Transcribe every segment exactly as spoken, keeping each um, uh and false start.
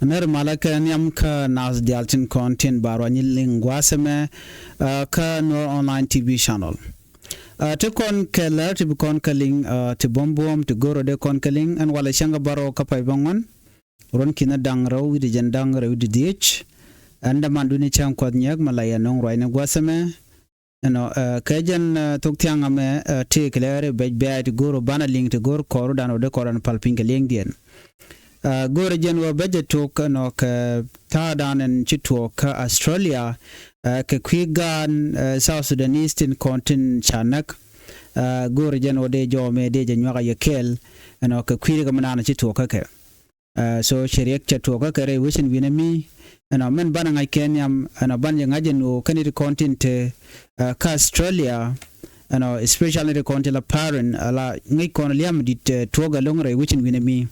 Nɛr malä kɛ nhiam kä nath diaal tin kɔn tin ba ruany liŋ gua̱a̱th ɛmɛ, ah, kä Nuer Online T V channel. Ah, ti kɔn kɛ lär ti bi kɔn kɛ liŋ, ah, ti buɔ̱m buɔ̱m ti go̱r rɔ dee kɔn kɛ liŋ ɛn walɛ cäŋ kä bärɔw kä pay bä ŋuan. Ruɔ̱n ki̱n da̱ŋ rɛw wi̱cdɛ jiɛn da̱ŋ rɛw wi̱cdɛ dhiec. Ɛn däman duni cäŋ kuɔth nyiɛk mɛ la yɛ nöŋ ruacni gua̱a̱th ɛmɛ. Ɛnɔ, eh, kɛ jɛn, eh, thok thiaŋ amɛ, eh, tëëk lɛ ri bɛc bɛ̈ɛ̈c ti go̱o̱r banɛ liŋ ti go̱o̱r kɔɔr dan wä dee kɔɔr dan pal piny kɛ liŋdiɛn. Eh, go̱o̱r jɛn wä bɛc jɛ tok ɛnɔ kɛ ta̱a̱ dan ɛn ci tuɔɔk kä Australia, eh, kɛ kui̱ gaan, eh, South Sudanese tin kɔn tin ca näk. Eh, go̱o̱r jɛn wä dee jɔɔmɛ dee jɛ nyuak a yɛ kɛɛl ɛnɔ kɛ kui̱ ri kɛ mi naan ci tuɔɔk kä kɛ. Eh, so cɛ riɛk cɛ tuɔɔkä kɛ rɛy wecin wi̱nɛ mi. Ɛnɔ mɛn banɛ ŋa̱c kɛ nhiam ɛnɔ ban jɛ ŋa̱c ɛn ɣöö kɛn it kɔn tin te, eh, kä Australia. Ɛnɔ especially it kɔn ti la parent ala ŋäc kɔn liam dit, eh, tuɔɔk ɛlɔŋ rɛy wecin wi̱nɛ mi.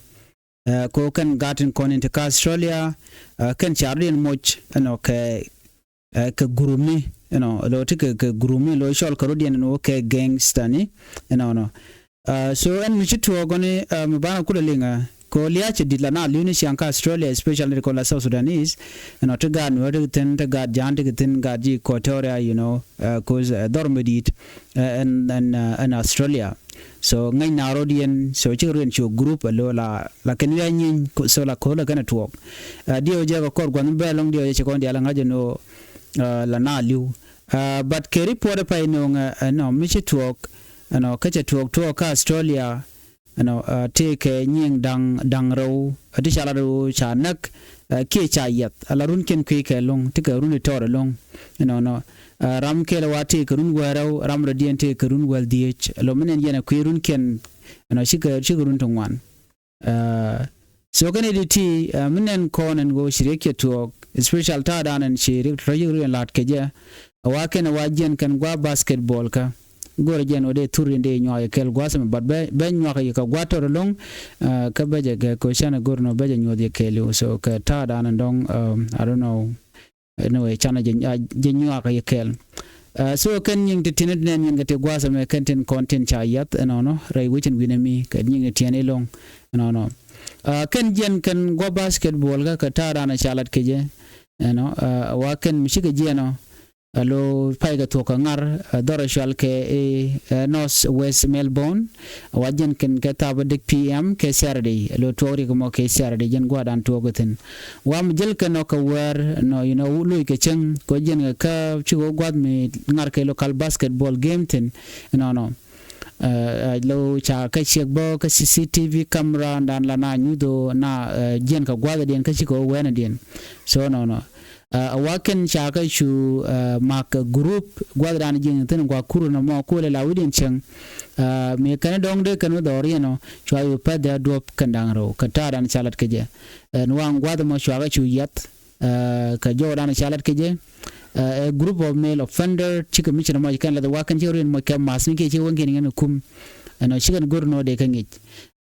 Eh, ko kɛn gat in kɔn in te kä Australia, eh, kɛn car diɛn moc ɛnɔ kɛ, eh, kɛ group ni, you know, lo ti kɛ, kɛ group ni lo cɔl kɛ rot yɛn ni wä kɛ gangster ni, you know, no. Eh, so ɛn mi ci tuɔɔk ni, eh, mi banɛ kulɛ liŋ, eh, ko lia̱a̱ cɛ dit la na li̱w ni ciaŋ kä Australia, especially ti kɔ la South Sudanese, you know, ti gaat Nuer ti kɛ thi̱n, ti gaat Ja̱a̱ŋ ti kɛ thi̱n, gaat ji̱ Equatoria, you know, eh, cause, eh, dhɔr mi dit, eh, ɛn, ɛn, eh, ɛn Australia. So ŋäc na rot yɛn, so cikɛ rot yɛn ci wä group, eh, lo la, la kɛn wi̱i̱ a nyieny, ko, so la ko̱l la kɛn a tuɔɔk. Eh, diɛw jɛ kɛ kɔr gua̱n bɛ lɔŋ diɛw jɛ ci kɔn diaal ŋa̱c ɛn ɣöö, eh, la na li̱w. Eh, but kɛ report pay nööŋ, eh, ɛnɔ mi ci tuɔɔk, ɛnɔ kä cɛ tuɔɔk tuɔɔk kä Australia, ɛnɔ, eh, tëëkɛ nyiëŋ da̱ŋ, da̱ŋ rɛw, eh, ti ca lat ɣöö ca näk, eh, kiɛ ca yiath, ala runkiɛn kui̱ kɛ lo̱ŋ, ti kɛ run itɔɔr ɛlɔ̱ŋ, ɛnɔ, nɔ. Eh, ram kɛl wa tëëkɛ run wäl rɛw, ram rɔ̱diɛn tëëkɛ run wäl dhieec, ɛlɔ mi nɛn yɛn ɛ kui̱ runkiɛn, ɛnɔ, cikɛ, cikɛ run ti ŋuan. Eh, so kɛn i̱ di ti, eh, mi nɛn kɔn ɛn ɣöö ci riɛk cɛ tuɔɔk, especial ta̱a̱ dan ɛn ci riɛk tɔ̱tɔ̱ yik riɛn la̱t kɛ jɛ. A wa kɛn a wa jiɛn kɛn gua̱a̱ basketball kä. Go̱rɛ jiɛn wä dee thur in dee nyuak yɛ kɛl gua̱a̱ sɛmɛ, but bɛ, bɛ nyuak yɛ kɛ gua̱a̱ tɔr ɛlɔ̱ŋ, eh, kä bɛ jɛ kɛ ko canɛ go̱r nɔ bɛ jɛ nyuɔth yɛ kɛl. So kɛ ta̱a̱ dan ɛn dɔ̱ŋ, um, I don't know. Anyway, canɛ jɛ, ah, jɛ nyuak yɛ kɛl. Ah, so kɛn nyiŋ ti tin nɛn nyiŋ kɛ ti gua̱a̱th ɛmɛ kɛn tin kɔn tin ca yath ɛnɔnɔ rɛy wecin wi̱nɛ mi kɛ nyiŋ ti tiɛn ilɔŋ ɛnɔnɔ. Ah, kɛn jiɛn kɛn gua̱a̱ basketball kä kɛ ta̱a̱ dan ɛ ca lat kɛ jɛ ɛnɔ, ah, wa kɛn mi cikɛ jiɛn ɔ. Alo pay kɛ thuɔ̱k kɛ ŋar, ah, dhɔr ɛ cual kɛ, eh, eh, North West Melbourne. Wa jiɛn kɛn kɛ thapä dek P M kɛ Saturday. Lo tuɔɔk rik mɔ kɛ Saturday jiɛn gua̱a̱r dan tuɔɔk kɛ thi̱n. Wa mi jäl kɛ nɔ kɛ wäär nɔ, you know, loc kɛ cäŋ kɛ jiɛn kɛ kä cikɛ wä gua̱th mi ŋa̱r kɛ local basketball game thi̱n. Nɔ nɔ. Eh, eh, lo ca kä ciek bä kä C C T V camera dan la na nyuth ɣöö na, eh, jiɛn kɛ gua̱th diɛn kä cikɛ wä wɛɛn diɛn. So nɔ nɔ. Ah, a wa kɛn ca kä cu, ah, mak group gua̱th dan ji̱n thi̱n gua̱ kur nɔmɔ kulɛ la wi̱diɛn cieŋ. Ah, mi kɛn dɔ̱ŋ dee kɛn wä dhɔr yɛn ɔ cua yu pɛth dee duɔ̱p kɛn da̱ŋ rɛw kɛ ta̱a̱ dan ca lat kɛ jɛ. Ɛn waŋ gua̱th mɔ cua kä cu yiath, ah, kɛ jɔw dan ca lat kɛ jɛ. Ah, ɛ group of male offender cikɛ mi ci nɔmɔ ci kɛn lath wa kɛn cikɛ ruin mɔ kɛ math ni kiɛ ci wä ŋi̱n ŋi̱n kum. Ɛn ɔ cikɛn go̱r nɔ dee kɛ ŋic.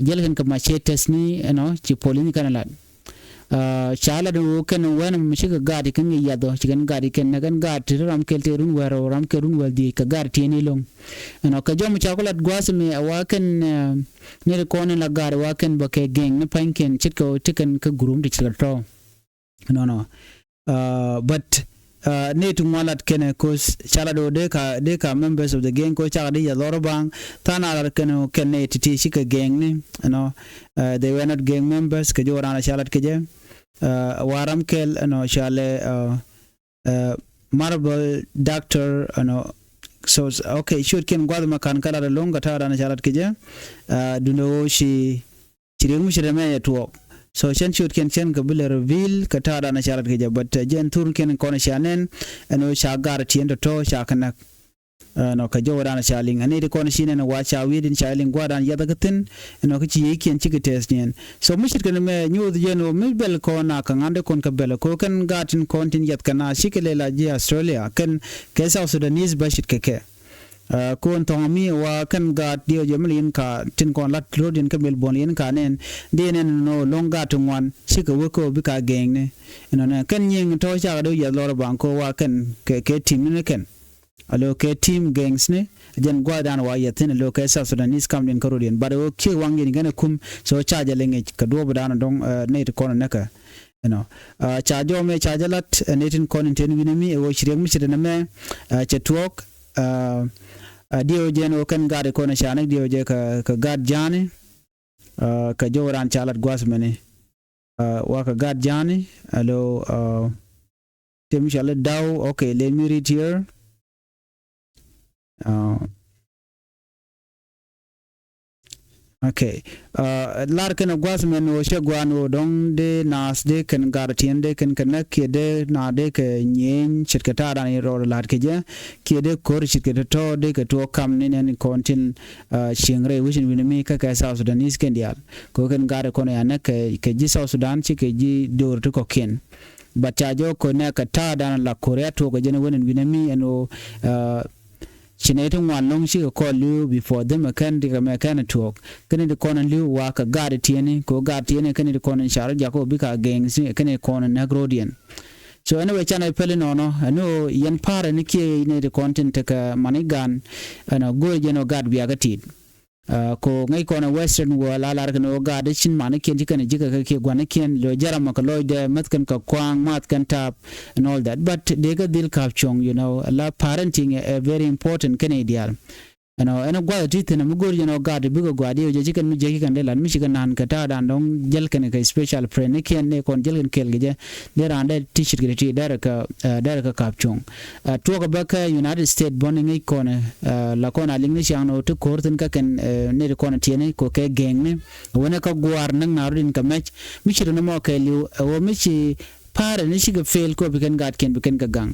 Jäl kɛn kɛ macetes ni ɛn ɔ ci polis ni kɛn lat. Ah, ca lat ɣöö kɛn wɛn mi cikɛ gaat i̱ kɛn ŋi̱i̱c yath ɔ ci kɛn gaat i̱ kɛn nɛ kɛn gaat ti ram kɛl tëë run wäl rɛw ram kɛl run wäl dhieec kɛ gaat tiɛɛni lo̱ŋ. Ɛnɔ kɛ jɔm ca ku lat gua̱a̱th mi a wa kɛn, eh, ni ri kɔn in la gaat wa kɛn bä kɛ geng ni pa̱nykiɛn ce̱tkɛ ti kɛn kä gurum ti ce̱tkɛ tɔ̱. Nɔnɔ. Ah, but, ah, nɛy ti ŋuan lat kɛnɛ cause ca lat ɣöö dee ka, dee ka members of the gang cause cakɛ dee yɛ dhɔr baŋ. Tha̱a̱ŋ a lat kɛnɛ kɛn nɛy ti ti cikɛ gang ni, you know, ah, they were not gang members kɛ jɔw raan a ca lat kɛ jɛ. Ah, wa ram kɛl, you know, ca lɛ, ah, ah, Marble Doctor, you know, so, okay, ciöt kiɛn gua̱th ma ka̱n kä lat ɛlɔ̱ŋ kɛ ta̱a̱ raan a ca lat kɛ jɛ. Ah, duundɛ ɣöö ci ci riek mi ci rɛmɛ yɛ tuɔɔk. So cɛn ciötkiɛn cɛn kɛ bi lɛ reveal kɛ ta̱a̱ dan a ca lat kɛ jɛ, but, uh, jɛn thurkiɛn kɔn ca nɛn ɛn ɣöö ca gar tiɛn tɔ̱tɔ̱ ca kɛ näk. Ɛnɔ kɛ jɔwɛ dan ca liŋ ɛn iti kɔn ci nɛn wa ca wi̱i̱din ca liŋ gua̱a̱r dan yath kä thi̱n. Ɛnɔ kä ci yiëëkiɛn cikɛ tɛth niɛn. So mi ce̱tkɛ ni mɛ nyuuth jɛn ɣöö mi bɛl kɔn a kɛ ŋa̱n dee kɔn kɛ bɛl kɛ ɣöö kɛn gaat tin kɔn tin yath kɛ na cikɛ lɛ la ji̱ Australia kɛn kɛ South Sudanese bä ce̱tkɛ kɛ. Ah, kun thɔŋ mi wa kɛn gaat diɛw jɛ mi liin ka tin kɔn lat ro̱diɛn kä Melbourne liin ka nɛn. Diɛ nɛn nɔ lo̱ŋ gaat ti ŋuan cikɛ wek kä bi ka gɛŋni. Ɛnɔ nɛ kɛn nyiŋ tɔ̱ cakɛ dee wi̱i̱ lɔr baŋ ko wa kɛn kɛ, kɛ tim ni kɛn. Alo kɛ tim gangs ni jɛn gua̱a̱th dan wa yɛ thi̱n alo kɛ South Sudanese kam diɛn kä ro̱diɛn. But wä kiɛ waŋ yɛn kɛn ɛ kum so ca jɛ liŋic kɛ duɔ̱ɔ̱p dan dɔ̱ŋ, eh, nɛy ti kɔn nɛkɛ. Ɛnɔ ca jɔmɛ ca jɛ lat ɛ nɛy tin kɔn in ten wi̱nɛ mi ɛ ɣöö ci riɛk mi ci ri nɛmɛ cɛ tuɔɔk. Diɛw jɛ ɛn ɣöö kɛn gaat ikɔn ɛ ca näk diɛw jɛ kɛ gaat ja̱a̱ni. Kɛ jɔw raan ca lat gua̱a̱th mɛni. Wakɛ gaat ja̱a̱ni alo. Tim cɔal i̱ daw. Okay, let me read here. Okay. Lar kɛn ɛ gua̱a̱th mɛn ɣöö cɛ gua̱a̱n ɣöö dɔ̱ŋ dee naath dee kɛn gat tiɛn dee kɛn kɛ näk kiɛ dee naath dee kɛ nyieny ce̱tkɛ ta̱a̱dan in rɔɔd la̱t kɛ jɛ kiɛ dee ko̱r ce̱tkɛ tɔ̱tɔ̱ dee kɛ tuɔɔk kam ni nɛn kɔn tin cieŋ rɛy wecin wi̱ni mi kä kɛ South Sudanese kɛn diaal kɛ ɣöö kɛn gat kɔn ya näk kɛ ji̱ South Sudan ci kɛ ji̱ do̱r ti kɔ̱kiɛn. But ca jɔk kɛ nɛ kɛ ta̱a̱dan la Korea tuɔk kɛ jɛn wen in wi̱nɛ mi ɛn ɣöö ci nɛy ti ŋuan lɔ̱ŋ cikɛ kɔn li̱w before them ɛ kɛn ti kɛ mɛ kɛn tuɔk kɛn ti kɔn li̱w wa kɛ gaat tiɛni kɛ ɣöö gaat tiɛni kɛn ti kɔn in car jak ɣöö bikɛ against kɛn ti kɔn in näk ro̱diɛn. So ɛn ɣöö canɛ pɛli nɔnɔ ɛn ɣöö yɛn pa̱a̱r ɛn kiɛ nɛy ti kɔn tin tekɛ mani gan ɛn ɣöö go̱o̱r jɛn ɣöö gaat biakä tit. Ko ŋäc kɔn ɛ Western world a lar kɛn ɣöö gaat cin manikiɛn ci kɛn ji̱ kɛ kɛ kiɛ gua̱nikiɛn lo jaramä kɛ lɔcdɛ mäth kɛn kɛ kua̱a̱ŋ math kɛn ta̱a̱p and all that, but dee kɛ dhil ka̱p cuɔ̱ŋ, you know, la parenting ɛ very important kɛn i̱ diaal. Ɛn ɔ ɛn ɔ gua̱th ɛ ti thi̱n ɛ mi go̱o̱r jɛn ɔ gaat bikɛ gua̱a̱r diɛw jɛ ci kɛn mi jiäk ci kɛn dee lat mi ci kɛn na̱a̱n kɛ ta̱a̱dan dɔ̱ŋ jäl kɛn kɛ special friend ni kiɛn ni kɔn jäl kɛn kɛɛl kɛ jɛ. Dee raan dee ti ce̱tkɛ ti ti derɛ kɛ derɛ kɛ ka̱p cuɔ̱ŋ. Tuɔɔk ɛ bä kä United States bɔn iŋic kɔn ɛ la kɔn a liŋ ni ciaŋ ni ɣöö ti ko̱r thi̱n kä kɛn ni ti kɔn ɛ tiɛni kɛ kɛ gɛŋni ɛ wänɛ kä gua̱a̱r näk na rot in kɛ mɛc mi ci rot ni mɔ kɛɛliw ɛ ɣöö mi ci pa̱a̱rɛ ni cikɛ fail kɛ ɣöö bi kɛn gaatkiɛn bi kɛn kɛ gaŋ.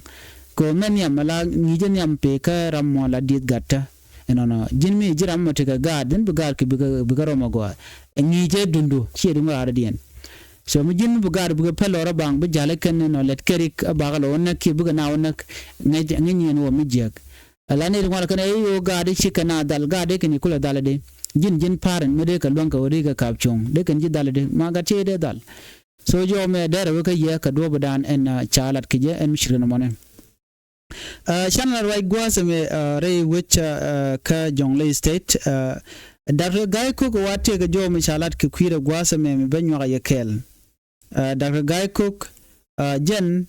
Kɛ ɣöö mɛn nhiam ala ŋi̱i̱cä nhiam pee kä ram mɔ la dieth gattä. Ɛnɔnɔ ji̱n mi ji̱ ram mɔ tekɛ gaat ji̱n bi gaatki bikɛ rɔm agɔaa. Ɛ ŋi̱i̱cɛ dundu ciɛ duŋ raar diɛn. So mi ji̱n bi gaat bikɛ päl lɔr abaŋ bi ja̱l ikɛn ɛnɔ lɛt kɛ rik abakä lɔ wä näk kiɛ bikɛ na wä näk. Ŋi̱i̱c ŋi̱i̱c nyiɛn wä mi jiäk. Ala ni ti ŋual kɛn ɛ i̱ wä gaat i̱ cikɛ na dhal gaat i̱ kɛn i̱ kulɛ dhal i̱di. Ji̱n ji̱n pa̱a̱r ɛn mi dee kɛ luäŋ kɛ wä dee kɛ ka̱p cuɔ̱ŋ dee kɛn ji̱ dhal i̱di ma gat ciɛ dee dhal. So jɔw mɛ dɛrɛ wä kä yɛ kɛ duɔ̱ɔ̱p dan ɛn ca lat kɛ jɛ ɛn mi ci rin mɔnɛ. Can la ruac gua̱a̱th ɛmɛ rɛy wec kä Jonglei State. Doctor Gai Kok wa tëëk jɔw mɛ ca lat kɛ kui̱dɛ gua̱a̱th ɛmɛ mɛ bä nyuak a yɛ kɛɛl. Doctor Gai Kok jɛn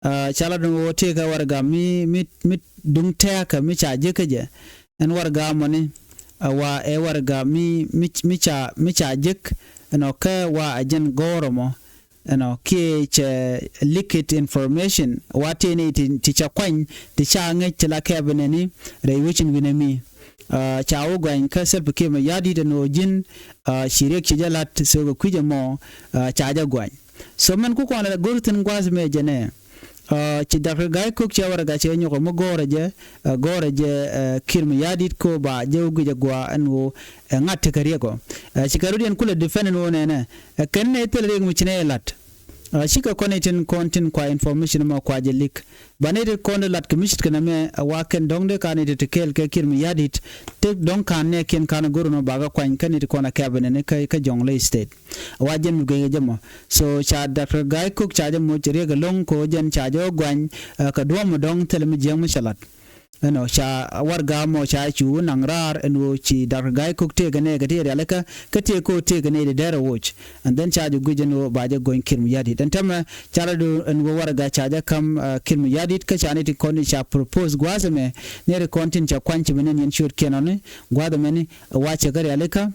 ca lat ɛn ɣöö tëëk ɛ warɛga mi mi mi duŋ tɛ̈ɛ̈kä mi ca jek kä jɛ. Ɛn warɛga mɔni ɛ wa ɛ warɛga mi mi mi ca mi ca jek ɛnɔ kä wa ɛ jɛn gɔ̱rä mɔ. Ɛnɔ kiɛ cɛ likit information wa tëë ni ti ti ca kuany ti ca ŋäc ti la kɛɛp ɛnɛni rɛy wecin wi̱nɛ mi. Ca wä guany kä Salva Kiir Mayardit ɛn ɣöö ji̱n ci riɛk ci jɛ la̱t thökɛ kui̱c ɛmɔ ca jɛ guany. So mɛn ku kɔn la go̱r thi̱n gua̱a̱th mɛ jɛ nɛ. Ci Doctor Gai Kok cɛ warɛga cɛ nyɔk ɛmɔ gɔ̱rä jɛ gɔ̱rä jɛ Kiir Mayardit ko ba jɛ wä guic ɛ gua̱a̱ ɛn ɣöö ɛ ŋa̱t tekɛ riɛk ɔ. Cikɛ rot yɛn kulɛ defend ɛn ɣöö nɛnɛ ɛ kɛn nɛ thil riɛk mi ci nɛ la̱t. Cikɛ kɔn itin kɔn tin kua information mɔ kua jɛ lik. Ba nɛy ti kɔn di lat kɛ mi ce̱tkɛ nɛmɛ ɛ wa kɛn dɔ̱ŋ dee ka nɛy ti ti kɛɛl kɛ Kiir Mayardit. Ti dɔ̱ŋ ka̱n nɛɛkiɛn ka̱n go̱r nɔ bakɛ kuany kä nɛy ti kɔn a cabinet ni kä Jonglei State. Ɛ wa jɛn mi guic kɛ jɛ mɔ. So ca Doctor Gai Kok ca jɛ moc riɛk ɛlɔ̱ŋ kɛ ɣöö jɛn ca jɛ wä guany kɛ duɔ̱ɔ̱p mi dɔ̱ŋ thilɛ mi jiäk mi cɛ lat. Ɛnɔ ca warɛga mɔ ca cu naŋ raar ɛn ɣöö ci Doctor Gai Kok tëëkɛ nɛɛkɛ ti rialikä kä tëëk kä tëëkɛ nɛy ti dɛrɛ woc. And then ca jɛ guic ɛn ɣöö ba jɛ gɔny Kiir Mayardit ɛn tämɛ ca rɔ do̱r ɛn ɣöö warɛga ca jɛ ka̱m Kiir Mayardit kä ca ni ti kɔn i̱ ca propose gua̱a̱th ɛmɛ. Nɛy ti kɔn tin ca kuany ci bi nɛn yɛn ciötkiɛn ɔni gua̱a̱th ɛmɛni ɛ wa cɛ kä rialikä.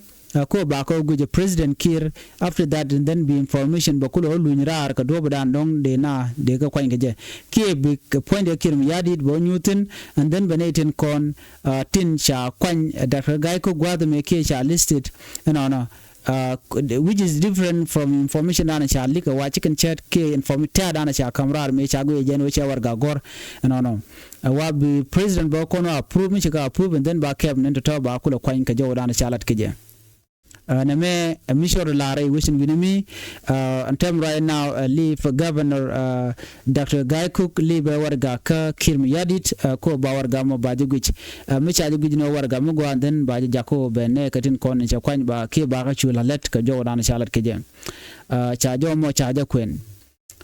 Ko ba kɔ guic ɛ President Kiir. After that and then bi information bɛ kulɛ wä luny raar kɛ duɔ̱ɔ̱p dan dɔ̱ŋ dee na dee kɛ kuany kɛ jɛ. Kiɛ bi kɛ puɔ̱nydɛ Kiir Mayardit bɛ wä nyuuthin. And then bɛ nɛy tin kɔn tin ca kuany Doctor Gai Kok gua̱a̱th ɛmɛ kiɛ ca listed. Ɛnɔnɔ which is different from information dan ca lik ɛ wa cikɛn cɛt kiɛ inform tɛ̈r dan ca ka̱m raar mëë ca guic ɛ jɛn wä cɛ warɛga gɔ̱r. Ɛnɔnɔ ɛ wa bi President bɛ wä kɔn wä approve mi cikɛ approve and then ba cabinet tɔ̱tɔ̱ ba kulɛ kuany kɛ jɔw dan ca lat kɛ jɛ. Nɛmɛ ɛ mi cɔr lar rɛy wecin wi̱ni mi. Ɛn tɛm right now ɛ leave governor Doctor Gai Kok leave ɛ warɛga kä Kiir Mayardit ko ba warɛga mɔ ba jɛ guic. Mi ca jɛ guic ni warɛga mi gua̱a̱n then ba jɛ jak ko bɛ nɛ kɛ tin kɔn ni cɛ kuany ba kiɛ ba kä cu la lɛt kɛ jɔw dan ca lɛt kɛ jɛ. Ca jɔw mɔ ca jɛ kuɛn.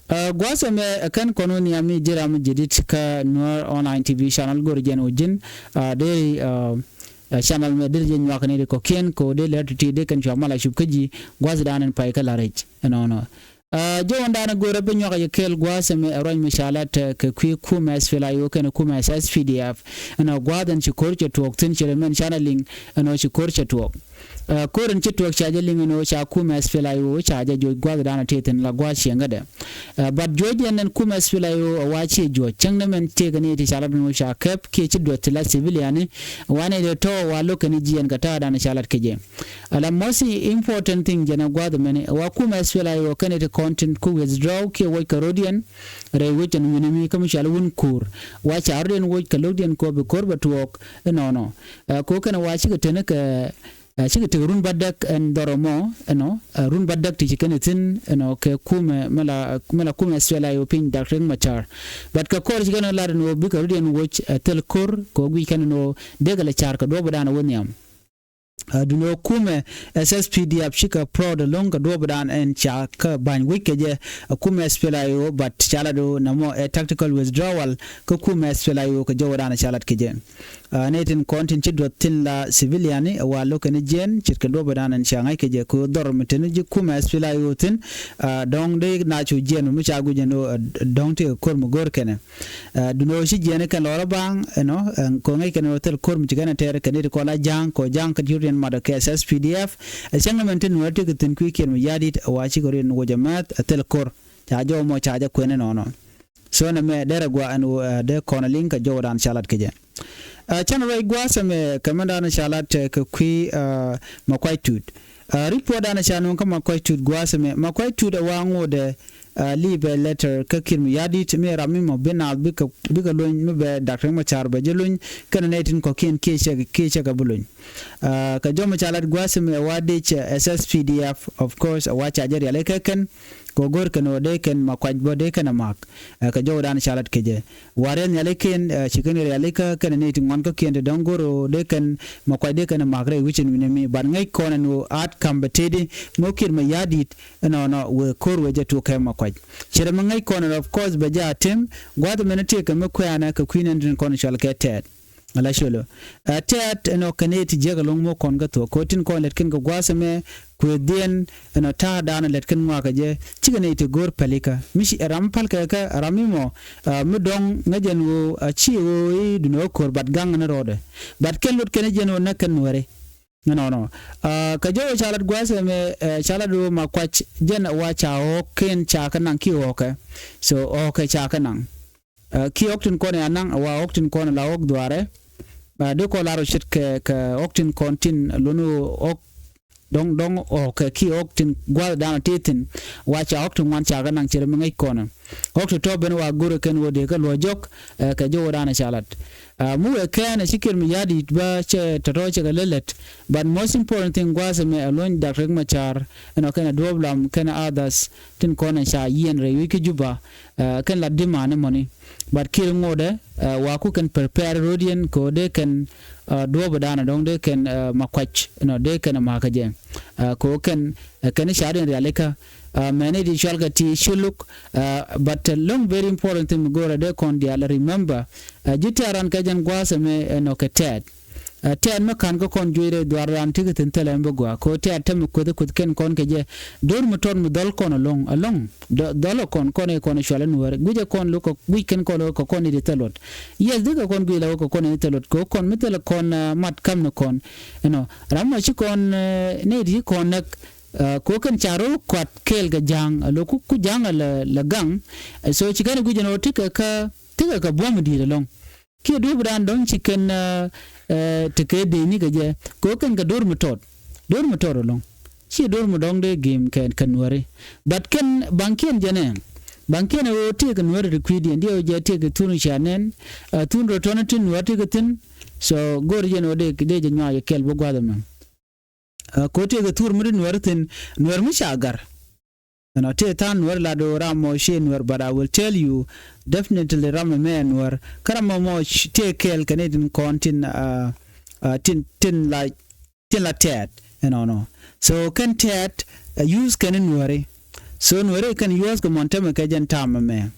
Gua̱a̱th ɛmɛ ɛ kɛn kɔn wä nhiam mi ji̱ ram mi ji̱ dit kä Nuer Online T V channel go̱r jɛn wä ji̱n. Dee channel mɛ dee jɛ nyuak ni ri kɔ̱kiɛn ko dee lɛr ti̱ti̱ dee kɛn cua mal a cup kä ji̱ gua̱a̱th dan in pay kä la rɛc ɛnɔnɔ. Jɔwändaan ɛ go̱rɛ bi nyuak a yɛ kɛɛl gua̱a̱th ɛmɛ ɛ ruac mi ca lat kɛ kui̱ kumɛ S P L A I O kɛnɛ kumɛ S P D F. Ɛnɔ gua̱a̱th ɛn ci ko̱r cɛ tuɔɔk thi̱n ci rɛ mɛn canɛ liŋ ɛnɔ ci ko̱r cɛ tuɔɔk. Ko̱r ɛn ci tuɔɔk ca jɛ liŋ ɛnɔ ca kumɛ S P L A I O ca jɛ juɔc gua̱a̱th dan a tëë thi̱n la gua̱a̱th cieŋkädɛ. But juɔc ɛn ɛn kumɛ S P L A I O a wa ciɛ juɔc cäŋ ni mɛn tëëkɛ ni ti ca lat ɛnɔ ca kɛp kiɛ ci duɔth ti la civilian ni. Wa ni dee tɔ̱ wa lo̱k kɛn jiɛn kɛ ta̱a̱ dan ca lat kɛ jɛ. Ala most important thing jɛn a gua̱a̱th mɛni wa kumɛ S P L A I O kɛn iti kɔn tin ku withdraw kiɛ woc kɛ rodiɛn. Rɛy wec ɛn wi̱ni mi kä mi cual wun kuur wa ca rodiɛn woc kɛ lo̱kdiɛn kɔ bi ko̱r bɛ tuɔɔk. Inɔnɔ ko kɛn wa cikɛ teni kɛ cikɛ tek run ba däk ɛn dhɔrɔ mɔ ɛnɔ run ba däk ti ci kɛn ithin ɛnɔ kɛ kumɛ mɛ la kumɛ S P L A I O piny Dak Riek Machar. But kɛ kɔr ci kɛn lat ɛn wä bikɛ rodiɛn woc ɛ thil ko̱r kɛ wä guic kɛn ɛn wä dee kɛ lɛ car kɛ duɔ̱p dan wä nhiam. Duundɛ ɣöö kumɛ S S P D F cikɛ proud ɛlɔ̱ŋ kɛ duɔ̱ɔ̱pdan ɛn ca kä ba̱ny wec kɛ jɛ. Kumɛ S P L A I O but ca lat ɣöö nɛmɔ ɛ tactical withdrawal kä kumɛ S P L A I O kɛ jɔwädan ca lat kɛ jɛ. Nɛy tin kɔn tin ci duɔth tin la civilian ni ɛ wa lo̱kɛ ni jiɛn ce̱tkɛ duɔ̱ɔ̱pdan ɛn ca ŋa̱c kɛ jɛ kɛ ɣöö dhɔr mi te ni ji̱ kumɛ S P L A I O thi̱n. Dɔ̱ŋ dee na cu jiɛn mi ca guic ɛn ɣöö dɔ̱ŋ tëëkɛ ko̱r mi go̱o̱r kɛnɛ. Duundɛ ɣöö ci jiɛn kɛn lɔrä baŋ ɛnɔ kɛ ŋäc kɛn ɣöö thil ko̱r mi ci kɛn ɛ tɛɛr kɛ nɛy ti kɔn la ja̱a̱ŋ kɛ ɣöö ja̱a̱ŋ kä ti riɛn mat kɛ S S P D F. Ɛ cäŋ ni mɛn ti nuɛɛr ti kɛ thi̱n kui̱ kiɛn mi ya̱di̱t ɛ wa cikɛ riɛn woc ɛ mɛth ɛ thil ko̱r ca jɔw mɔ ca jɛ kuɛn ɛnɔnɔ. So nɛmɛ derɛ gua ɛn ɣöö dee kɔn ɛ liŋ kɛ jɔwdan ca lat kɛ jɛ. Canɛ ruac gua̱a̱th ɛmɛ kɛ mɛndan ca lat kɛ kui̱ Makuac Tut. Report dan ca nuŋ kä Makuac Tut gua̱a̱th ɛmɛ Makuac Tut ɛ wa ŋotdɛ. Li̱i̱ bɛ letter kä Kiir mi ya̱di̱t mi ram mi mɔ bi naath bikɛ bikɛ lony mi bɛ Dak Riek Machar bɛ ji̱ lony kɛnɛ nɛy tin kɔ̱kiɛn kiɛ cɛ kiɛ cɛ kɛ bi lony. Kɛ jɔmɛ ca lat gua̱a̱th ɛmɛ ɛ wa dec S S P D F of course ɛ wa ca jɛ rialikä kɛn. Kɛ go̱r kɛn ɣöö dee kɛn Makuac bä dee kɛn ɛ ma̱a̱k. Kɛ jɔwdan ca lat kɛ jɛ wa riɛl nhialikiɛn ci kɛn rialikä kɛnɛ nɛy ti ŋuan kä kiɛn ti dɔ̱ŋ go̱r ɣöö dee kɛn Makuac dee kɛn ɛ ma̱a̱k rɛy wi̱cin wi̱ni mi bat ŋäc kɔn ɛn ɣöö aat ka̱m bɛ tëëdi mi wä Kiir mi ya̱di̱t. Ɛnɔnɔ wëë ko̱r wëë jɛ tuɔk kɛ Makuac. Cɛ rɛ mi ŋäc kɔn ɛn of course bɛ jɛ a tem gua̱a̱th ɛmɛn tëëkɛ mi kuɛɛnɛ kɛ kui̱n ɛn tin kɔn cual kɛ tɛɛt. Ala cuɛlɛ tɛɛt ɛnɔ kɛn ëë ti jiäk ɛlɔ̱ŋ mi wä kɔn kä thuɔ̱k kɛ ɣöö tin kɔn lɛt kɛn kɛ gua̱a̱th ɛmɛ. Kuëëthdiɛn ɛnɔ ta̱a̱dan lɛt kɛn ŋɔakɛ jɛ cikɛ nɛy ti go̱o̱r pälikä mi ci ɛ ram mi pälkɛ kä ɛ ram mi mɔ. Mi dɔ̱ŋ ŋäc ɛn ɣöö a ci ɣöö i̱ duundɛ ɣä ko̱r bat gaŋ ɛn rɔɔdɛ. Bat kɛn luɔt kɛn jɛn ɣöö näk kɛn nuɛri. Ɛnɔnɔ kɛ jɔwɛ ca lat gua̱a̱th ɛmɛ ca lat ɣöö Makuac jɛn ɛ wa ca ɣɔ̱ɔ̱k kɛn ca kä naŋ kiɛ ɣɔ̱ɔ̱kɛ. So ɣɔ̱ɔ̱kɛ ca kä naŋ kiɛ ɣɔ̱k tin kɔn ɛ anaŋ ɛ wa ɣɔ̱k tin kɔn ɛ la ɣɔ̱k dhuaarɛ. Dee kɔn lar ɔ ce̱tkɛ kɛ ɣɔ̱k tin kɔn tin luɔ̱n ɣöö ɣɔ̱k dɔ̱ŋ dɔ̱ŋ ɣɔ̱kɛ kiɛ ɣɔ̱k tin gua̱a̱th dan ɔ tëë thi̱n. Wa ca ɣɔ̱k ti ŋuan ca kä naŋ cɛ rɛ mi ŋäc kɔnɛ. Ɣɔ̱k ti tɔ̱ ben wa go̱rɛ kɛn ɣöö dee kä luɔ̱c jɔ̱k kɛ jɔwdan ca lat. Mi wëë kɛɛn ɛ ci Kiir mi ya̱di̱t bä cɛ tɔ̱tɔ̱ cɛ kɛ lät lät. But most important thing gua̱a̱th ɛmɛ ɛ luɔ̱ny Dak Riek Machar ɛnɔ kɛnɛ duɔ̱ɔ̱p lam kɛnɛ others tin kɔn ɛ ca yiɛn rɛy wi̱c kä Juba. Kɛn la dimaani mɔni. But Kiir ŋotdɛ wa ku kɛn prepare ro̱diɛn kɛ ɣöö dee kɛn duɔ̱ɔ̱pdan ɛ dɔ̱ŋ dee kɛn Makuac ɛnɔ dee kɛn ɛ ma̱a̱kä jɛ. Kɛ ɣöö kɛn kɛn ca riɛn rialikä. Mɛni di cual kɛ ti Shuluk. But lɔ̱ŋ very important thing mi go̱o̱rɛ dee kɔn diaal remember. Ji̱ tɛ̈r ran kɛ jɛn gua̱a̱th ɛmɛ ɛnɔ kɛ tɛɛt. Tɛɛt mi ka̱n kä kɔn juey rɛy dhuaar ran ti kɛ thi̱n thilɛ mi bi gɔaa kɛ ɣöö tɛɛt te mi kueth kueth kɛn kɔn kɛ jɛ. Do̱r mi tɔt mi dhɔl kɔn ɛlɔ̱ŋ ɛlɔ̱ŋ. Dhɔl ɛ kɔn kɔn ɛ kɔn ɛ cual ɛ nuääri guic ɛ kɔn lo̱k kɛ guic kɛn kɔn lo̱k kɛ kɔn i̱ di thil luɔt. Yes dikɛ kɔn guic la wä kɛ kɔn i̱ di thil luɔt kɛ ɣöö kɔn mi thilɛ kɔn mat ka̱m ni kɔn. Ɛnɔ ram mɔ ci kɔn nɛy ti ci kɔn näk. Kɛ ɣöö kɛn ca ro̱l kuat kɛɛl kɛ ja̱a̱ŋ ɛ lo̱k ku ja̱a̱ŋ ɛ lɛ gaŋ. So ci kɛn ɛ guic ɛn ɣöö tikɛ kä tikɛ kɛ buɔ̱m i̱ di̱i̱t ɛlɔ̱ŋ. Kiɛ duɔ̱ɔ̱pdan dɔ̱ŋ ci kɛn tekɛ dee nikɛ jɛ kɛ ɣöö kɛn kɛ do̱r mi tɔt. Do̱r mi tɔt ɛlɔ̱ŋ. Ciɛ do̱r mi dɔ̱ŋ dee gem kɛ kɛ nuääri. But kɛn baŋkiɛn jɛn ɛ baŋkiɛn ɛ ɣöö tëëkɛ nuääri ti kui̱diɛn diɛ ɣöö jɛ tëëkɛ thun ca nɛn. Thun rɔ tɔ̱ni ti nuäär tëëkɛ thi̱n. So go̱o̱ri jɛn ɣöö dee dee jɛ nyuac ɛ kɛl bä gua̱th ɛmɛ. Kɛ ɣöö tëëkɛ thur mi ti nuäär thi̱n nuäär mi ca ga̱r. Ɛnɔ tëë tha̱a̱ŋ nuäär lat ɣöö ram mɔ ciɛ nuäär but I will tell you definitely ram ɛmɛ ɛ nuäär kä ram mɔ mɔ tëë kɛɛl kɛ ni tin kɔn tin tin tin la tin la tɛɛt. Ɛnɔnɔ so kɛn tɛɛt ɛ yuth kɛn nuääri. So nuääri kɛn yuth kɛ mɔn tämɛ kɛ jɛn tam ɛmɛ.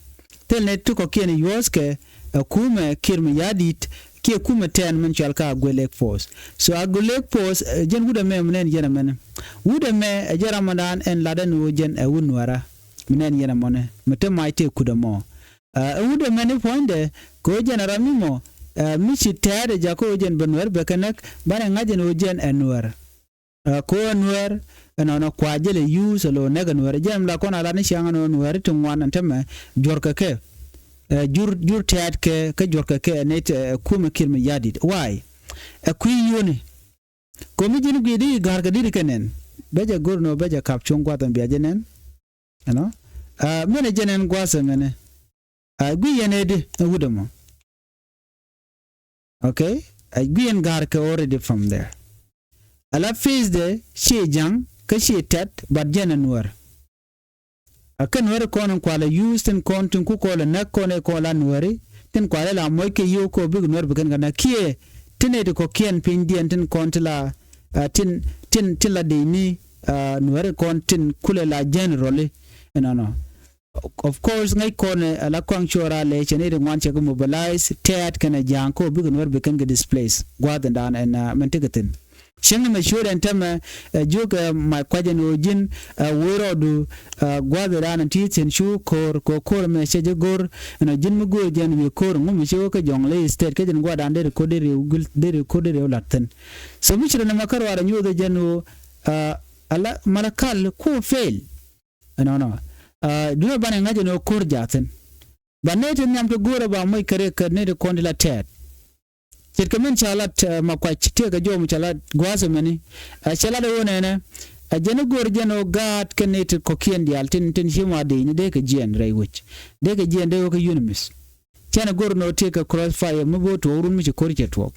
Thil ni ti kɔ̱kiɛn yuth kɛ ɛ kumɛ Kiir mi ya̱di̱t kiɛ kumɛ tɛɛn min cual kä Agwelek Force. So Agwelek Force ɛ jɛn wut ɛmɛ mi nɛn jɛn ɛmɛn. Wut ɛmɛ ɛ jɛn ramadan ɛn lat ɛn ɣöö jɛn ɛ wut nuäärä. Mi nɛn yɛn ɛmɔni mi te mac tëë kut ɛmɔ. Ɛ wut ɛmɛni puɔ̱nydɛ kɛ ɣöö jɛn ɛ ram mi mɔ mi ci tɛ̈ɛ̈t ɛ jakä ɣöö jɛn bɛ nuɛr bɛ kɛ näk banɛ ŋa̱c ɛn ɣöö jɛn ɛ nuɛr. Ɛ kɛ ɣöö ɛ nuɛr ɛnɔnɔ kua jälɛ yuuth ɛ lo̱o̱ näk ɛ nuɛr ɛ jɛn ɛm la kɔn a lat ni ciaŋ ɛn ɣöö nuɛr ti ŋuan ɛn tämɛ juɔ̱rkɛ kɛ. Ɛ jur jur tɛ̈ɛ̈t kɛ kä juɔ̱rkɛ kɛ ɛ nɛy ti ɛ kumɛ kiɛt mi ya̱di̱t. Why? Ɛ kui̱ yio̱ni. Ko̱mi ji̱n gui̱i̱ di ga̱r kɛ di̱t kɛ nɛn. Bɛ jɛ go̱r nɔ bɛ jɛ kap cuŋ gua̱th ɛn bia jɛ nɛn. Ɛnɔ. Ɛ mɛnɛ jɛ nɛn gua̱th ɛmɛnɛ. Ɛ gui̱i̱ yɛn ɛ di ɛ wut ɛmɔ. Okay. Ɛ gui̱i̱ yɛn ga̱r kɛ already from there. Ala face de ci ja̱ŋ kä ci tɛt but jɛn ɛ nuɛr. A kɛn weri kɔn in kualɛ yuuth tin kɔn tin ku kɔlɛ näk kɔn ɛ kɔn la nuɛri tin kualɛ la moc kɛ yio̱w kɔ bik nuɛr bi kɛn kɛ näk kiɛ tin ɛ ti kɔkiɛn pinydiɛn tin kɔn ti la, ah, tin tin tin la dec ni, ah, nuɛri kɔn tin kulɛ la generally. Ɛnɔnɔ. Of course ŋäc kɔn ɛ la kɔaŋ cuɔra lɛ cɛ ni ri ŋuan cɛ kɛ mobilize tɛɛt kɛnɛ ja̱a̱ŋ kɔ bik nuɛr bi kɛn kɛ displace gua̱th in dan ɛn, ah, mɛn ti kɛ thin. Cieŋ mɛ ciöt ɛn tämɛ, ɛ, jiök, ɛ, mac kuac ɛn ɣöö ji̱n, ɛ, wee rɔɔdu, ɛ, gua̱th ɛ raan ɛn ti thi̱n cu ko̱r kɛ ko̱r ɛmɛ cɛ jɛ go̱r ɛn ɣöö ji̱n mi go̱o̱r jɛn wi̱i̱ ko̱r ŋu mi ci wä kä Jɔŋlei State kä jɛn gua̱dan deri ko̱r deri wä guil deri ko̱r deri wä la̱t thi̱n. So mi ci rɔ nɛmɛ kä ruaar ɛ nyoth ɛ jɛn ɣöö, ɛ, ala Malakal ku fail. Ɛnɔnɔ. Ɛ, duŋ ɛ banɛ ŋa̱c ɛn ɣöö ko̱r jaathin. Ba nɛy ti nhiam ti go̱o̱rɛ ba moc kɛ riɛk kɛ nɛy ti kɔn ti la tɛɛt. Ce̱tkɛ min ca lat, ɛ, Makuac tëëkɛ jɔw mi ca lat gua̱a̱th ɛmɛni. Ɛ, cɛ lat ɛ ɣöö nɛnɛ. Ɛ jɛn i̱ go̱o̱r jɛn ɣöö gaat kɛ nɛy ti kɔ̱kiɛn diaal tin tin ci ma dee ni dee kɛ jiɛɛn rɛy wec. Dee kɛ jiɛɛn dee ɣöö kɛ unanimous. Cɛn ɛ go̱o̱r ni ɣöö tëëkɛ crossfire mi bi ɣöö tuɔɔk run mi ci ko̱r cɛ tuɔɔk.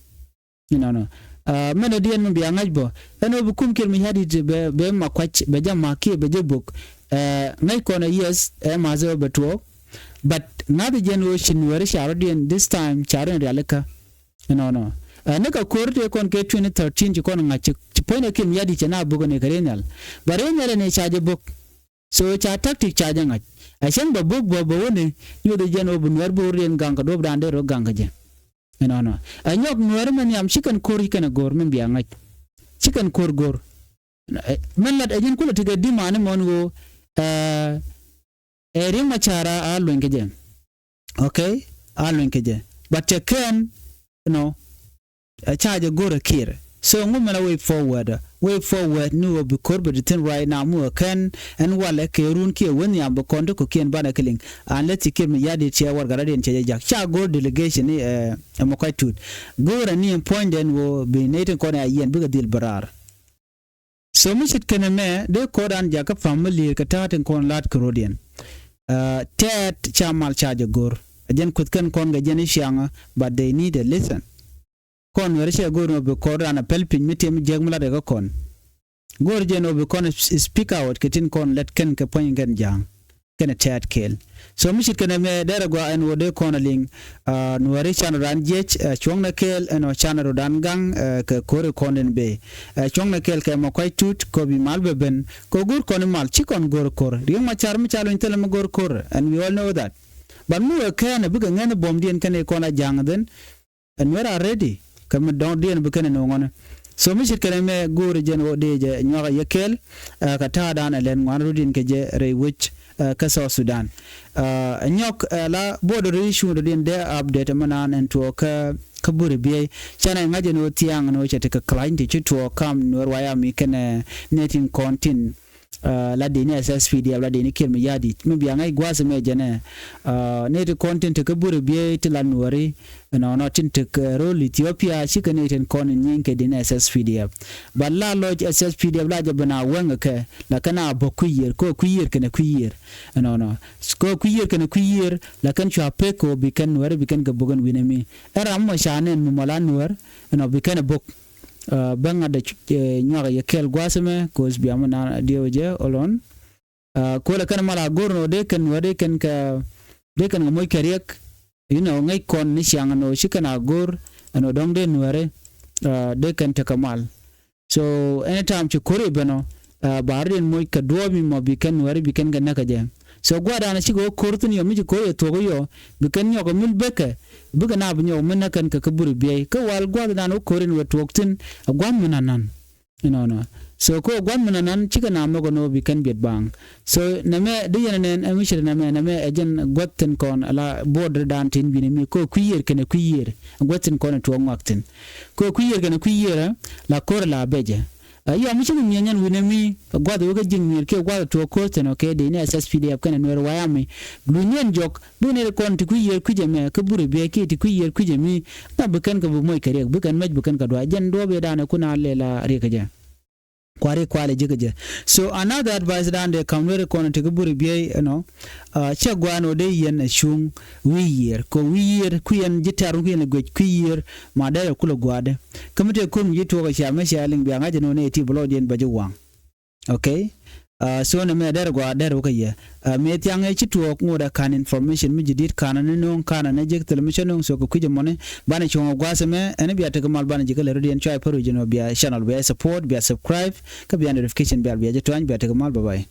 Inɔnɔ. Ɛ, mɛn ɛ diɛn mi bia ŋa̱c bä ɛn ɣöö bi kum kiɛt mi ya̱t i̱ bɛ, bɛ Makuac bɛ jɛ ma̱k kiɛ bɛ jɛ bök. Ɛ, ŋäc kɔn ɛ yes ɛ ma̱th ɛ ɣöö bɛ tuɔɔk. But ŋa̱th jɛn ɣöö ci nuɛɛri ca rɔ̱diɛn this time ca rɔ̱diɛn rialikä. Inɔnɔ. Ɛ, ni kɛ ko̱r tëë kɔn kɛ twenty thirteen ci kɔn ŋa̱c ci, ci puɔ̱nydɛ kiɛt mi ya̱t i̱ cɛ na bök ɛn ɛ kɛ riɛn nhial. But riɛn nhial ɛn ɛ ca jɛ bök. So ca tactic ca jɛ ŋa̱c. Ɛ cäŋ bɛ bök bä bä wäni nyoth jɛn ɣöö bi nuɛɛr bi rɔ̱diɛn gaŋ kɛ duɔ̱ɔ̱pdan dee rɔ gaŋ kɛ jɛ. Inɔnɔ. Ɛ nyɔk nuɛɛri mɛn yam ci kɛn ko̱r ci kɛn ɛ go̱r mɛn bia ŋa̱c. Ci kɛn ko̱r go̱r. Ɛ, mɛn lat ɛ ji̱n kulɛ tekɛ di̱maani mɔn ɣöö, ɛ, ɛ Riek Machar a, a luny kɛ jɛ. Okay? A luny kɛ jɛ. But cɛ kɛn, you know, ɛ ca jɛ go̱r ɛ kiɛɛr. So ŋu mɛn a way forward. Way forward ni ɣöö bi ko̱r bɛ di thi̱n right now mi ɣöö kɛn ɛn walɛ kɛ run kiɛ wen yam bi kɔn ti kɔ̱kiɛn banɛ kɛ liŋ. Unless ci kiɛɛr mi ya̱t i̱ cɛ warɛgak rɔ̱diɛn cɛ jɛ jak. Ca go̱r delegation ni, ɛ, ɛ Makuac Tut. Go̱r ɛ ni ɛn puɔ̱nydɛn ɣöö bi nɛy tin kɔn ɛ a yiɛn bikɛ dhil bɛ raar. So mi ce̱tkɛ nɛmɛ dee ko̱rdan jakä pa̱m mi li̱i̱r kɛ ta̱a̱ tin kɔn la̱t kɛ rɔ̱diɛn. Ɛ, tɛɛt ca mal ca jɛ go̱r. Ɛ jɛn kueth kɛn kɔn kɛ jɛn i̱ ciaŋä, but they need a listen. Kɔn wɛrɛ cɛ go̱r ni ɣöö bi ko̱rdan a pɛl piny mi tiɛm jiäk mi la̱t kɛ kä kɔn. Go̱r jɛn ɣöö bi kɔn s-, speak out kɛ tin kɔn lɛt kɛn kɛ puɔ̱ny kɛn ja̱a̱ŋ. Kɛnɛ tɛɛt kɛɛl. So mi ce̱tkɛ nɛmɛ dɛrɛ gɔaa ɛn ɣöö dee kɔn a liŋ, ah, nuääri canɛ rɔ̱dan jiɛc, ɛ, cuɔ̱ŋnɛ kɛɛl ɛn ɣöö canɛ rɔ̱dan gaŋ, ɛ, kɛ ko̱ri kɔn in bëë. Ɛ, cuɔ̱ŋnɛ kɛɛl kɛ Makuac Tut kɛ bi mal bɛ ben kɛ go̱r kɔn i̱ mal ci kɔn go̱r ko̱r. Riek Machar mi ca luny thilɛ mi go̱r ko̱r, and we all know that. But mi wee kɛɛn ɛ bikɛ ŋɛn i̱ buɔ̱mdiɛn kɛnɛ kɔn a ja̱a̱ŋ then, ɛn wɛr a ready kɛ mi dɔ̱ŋdiɛn bi kɛn ɛ no̱o̱ŋ ɣɔnɛ. So mi ce̱tkɛ nɛmɛ go̱o̱rɛ jɛn ɣöö dee jɛ nyuak a yɛ kɛɛl, ɛ, kɛ ta̱a̱dan ɛ lɛn ŋuan rɔ̱diɛn kɛ jɛ rɛy wec, ɛ, kä South Sudan. Ɛ, nyɔk, ɛ, la border issue rɔ̱diɛn dee update ɛmɛ naan ɛn tuɔɔk kä, kä Buri Biey. Canɛ ŋa̱c ɛn ɣöö thia̱a̱ŋ ɛn ɣöö cɛ tekɛ kɛ la̱ny ti ci tuɔɔk kam Nuɛr White Army kɛnɛ nɛy tin kɔn tin. Ɛ, la dini S S P D F, la dini Kiir Mayardit. Mi bia ŋa̱c gua̱a̱th mɛ jɛnɛ. Ɛ, ni ti kɔn tin te kä Buri Biey ti la Nuɔri. Ɛnɔnɔ tin te kä rol Ethiopia, cikɛ ni tin kɔn in nyiŋ kɛ dini S S P D F. Ba la lɔc S S P D F la jɛ ben a wɛŋ kɛ, la kɛn a bä kui̱ yiër, kɛ kui̱ yiër kɛnɛ kui̱ yiër. Ɛnɔnɔ. Kɛ kui̱ yiër kɛnɛ kui̱ yiër, la kɛn cua pek kɛ bi kɛn Nuɔri bi kɛn kɛ bok ɛn wi̱nɛ mi. Ɛ ram mɔ ca nɛn mi mɔ la Nuɔr, ɛnɔ bi kɛn ɛ bok. Ɛ, bä ŋa̱t dɛ cu-, ɛ, nyuak yɛ kɛɛl gua̱a̱th ɛmɛ, ko̱o̱th bia mi naan a diɛw jɛ, hold on. Ɛ, ko̱lɛ kɛn mal a go̱r nɔ dee kɛn wä dee kɛn kɛ, dee kɛn kɛ moc kɛ riɛk, you know, ŋäc kɔn ni ciaŋ nɔ ci kɛn a go̱r, ɛn wä dɔ̱ŋ dee nuɛɛrɛ, ɛ, dee kɛn tekɛ mal. So, anytime ci ko̱r i̱ ben ɔ, ɛ, ba rɔ̱diɛn moc kɛ duɔ̱ɔ̱p mi mɔ bi kɛn nuɛɛrɛ bi kɛn kɛ näk kɛ jɛ. So, gua̱a̱r da̱a̱n cikɛ wä ko̱r thi̱n yɔ, mi ci ko̱r yɛ thuɔ̱k yɔ, bi kɛn nyɔk ɛ mil bekɛ, bikɛ naap nyɔk mi näk kɛn kɛ kä Buri Biey. Kä wal gua̱a̱r da̱a̱n wä ko̱r in wä tuɔ̱k thi̱n, ɛ gua̱a̱r mi nanan. Inɔnɔ. So kɛ ɣöö gua̱th mi nɔnan cikɛ na mɔk ɛn ɣöö bi kɛn biɛt baaŋ. So nɛmɛ di yɛn ɛnɛn ɛ mi ce̱t nɛmɛ, nɛmɛ ɛ jɛn gua̱th tin kɔn la board dan tin wi̱nɛ mi kɛ ɣöö kui̱ yiër kɛnɛ kui̱ yiër, gua̱th tin kɔn ɛ tuɔɔk ŋɔak thi̱n. Kɛ ɣöö kui̱ yiër kɛnɛ kui̱ yiër ɛ la ko̱r ɛ la bɛcɛ. Ɛ yɔm mi cikɛ mi̱eth nyɛn wi̱nɛ mi gua̱th wekɛ ji̱ ŋi̱i̱r kiɛ gua̱th ɛ tuɔɔk ko̱r thi̱n, okay, dee ni ɛ S S P D F kɛnɛ Nuɛr wayami. Luny yɛn jɔk bi nɛy ti kɔn ti kui̱ yiër kui̱c ɛmɛ kä buri biɛ kiɛ ti kui̱ yiër kui̱c ɛmi. Nhɔk bi kɛn kɛ bi moc kɛ riɛk, bi kɛn mɛc, bi kɛn kɛ duac. Jɛn duɔ̱ɔ̱p yɛ dan ɛ kun a lɛ la riɛk kɛ jɛ. Kuari kuali ji̱ kɛ jɛ. So another advice dan dee ka̱m Nuɛr kɔn ti kä buri biɛ, you know, uh, cɛ guan ɔ dee yɛn ɛ cuŋ wi̱i̱ yiër. Kɛ wi̱i̱ yiër kui̱ yɛn ji̱ tɛr wun kui̱ yɛn ɛ guec kui̱ yiër ma dee yɛ kulɛ gua̱a̱dɛ. Kä mi tëë ko̱r mi ji̱ tuɔɔk ɛ cia mɛ cia liŋ bia ŋa̱c ɛn ɣöö nɛy ti bɛ lɔcdiɛn bɛ ji̱ waŋ. Okay. Uh, so nɛmɛ dɛr gɔaa dɛr wä kä yɛ. Uh, mëë thiaŋ ɛ ci tuɔɔk ŋot ɛ ka̱n information mi ji̱ di̱t ka̱n ni no̱o̱ŋ ka̱n ni jek thil mi cä no̱o̱ŋ, so kɛ kui̱c ɛmɔni. Banɛ cuɔ̱ŋ ɛ gua̱a̱th ɛmɛ ɛn bia tekɛ mal banɛ ji̱ kä lɛ rɔ̱diɛn cua ɛ pär wi̱c ɛn ɣöö bia channel bia support, bia subscribe, kä bia notification bia bia jɛ tuany. Bia tekɛ mal, bye bye.